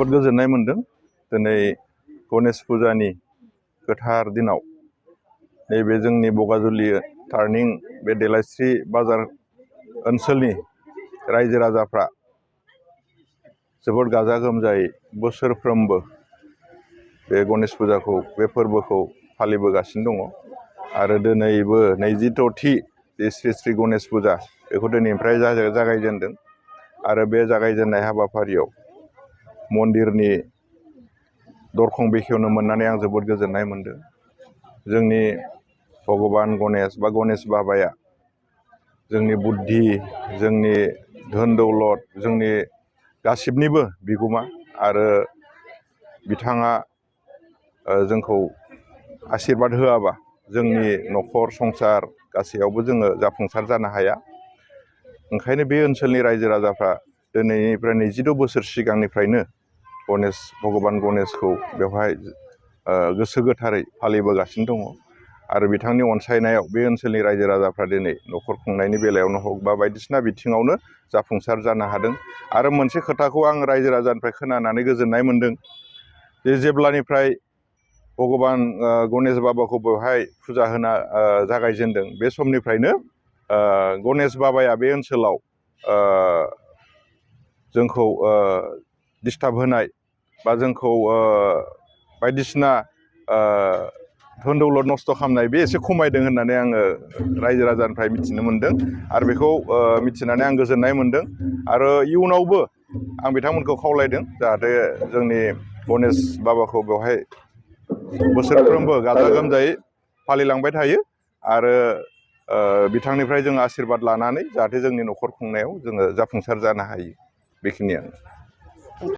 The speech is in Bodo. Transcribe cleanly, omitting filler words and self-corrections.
जोबोद गोजोननाय मोनदों दिनै गणेश फुजानि गोथार दिनाव नैबे जोंनि बगाजुलि टार्निं बे देलायस्रि बाजार ओनसोलनि रायजो राजाफ्रा जोबोद गाजा गोमजायै बोसोरफ्रोमबो बे गणेश फुजाखौ बे फोरबोखौ फालिबोगासिनो दङ आरो दिनैबो 26थि श्री श्री गणेश फुजा बेखौ दिनैनिफ्राय जागायजेनदों आरो बे जागायजेननाय हाबाफारियाव मन्दिरनि दरखं बेखेवनो मोननानै आं जोबोद गोजोननाय मोनदों। जोंनि भगबान गणेश बा गणेश बाबाया जोंनि बुद्धि जोंनि धोन दौलत जोंनि गासिबनिबो बिगोमा आरो बिथाङा जोंखौ आशीर्बाद होआबा जोंनि न'खर संसार गासैयावबो जोङो जाफुंसार जानो हाया। ओंखायनो बे ओनसोलनि रायजो राजाफ्रा दिनैनिफ्राय 22 बोसोर सिगांनिफ्रायनो गणेश भगबान गणेशखौ बेवहाय गोसो गोथारै फालिबोगासिनो दङ आरो बिथांनि अनसायनायाव बे ओनसोलनि रायजो राजाफ्रा दिनै न'खर खुंनायनि बेलायावनो हग बा बायदिसिना बिथिङावनो जाफुंसार जानो हादों। आरो मोनसे खोथाखौ आं रायजो राजानिफ्राय खोनानानै गोजोननाय मोनदों जे जेब्लानिफ्राय भगबान गणेश बाबाखौ बेवहाय फुजा होना जागायजेनदों बे समनिफ्रायनो गणेश बाबाया बे ओनसोलाव जोंखौ डिस्टार्ब होनाय बा जोंखौ बायदिसिना धोन दौलत नस्थ' खालामनाय बे एसे खमायदों होननानै आङो रायजो राजानिफ्राय मिथिनो मोनदों आरो बेखौ मिथिनानै आं गोजोननाय मोनदों आरो इयुनावबो आं बिथांमोनखौ खावलायदों जाहाथे जोंनि गणेश बाबाखौ बेवहाय बोसोरफ्रोमबो गाजा गोमजायै फालिलांबाय थायो आरो बिथांनिफ्राय जों आशीर्बाद लानानै जाहाथे जोंनि न'खर खुंनायाव जोङो जाफुंसार जानो हायो। बेखिनियानो।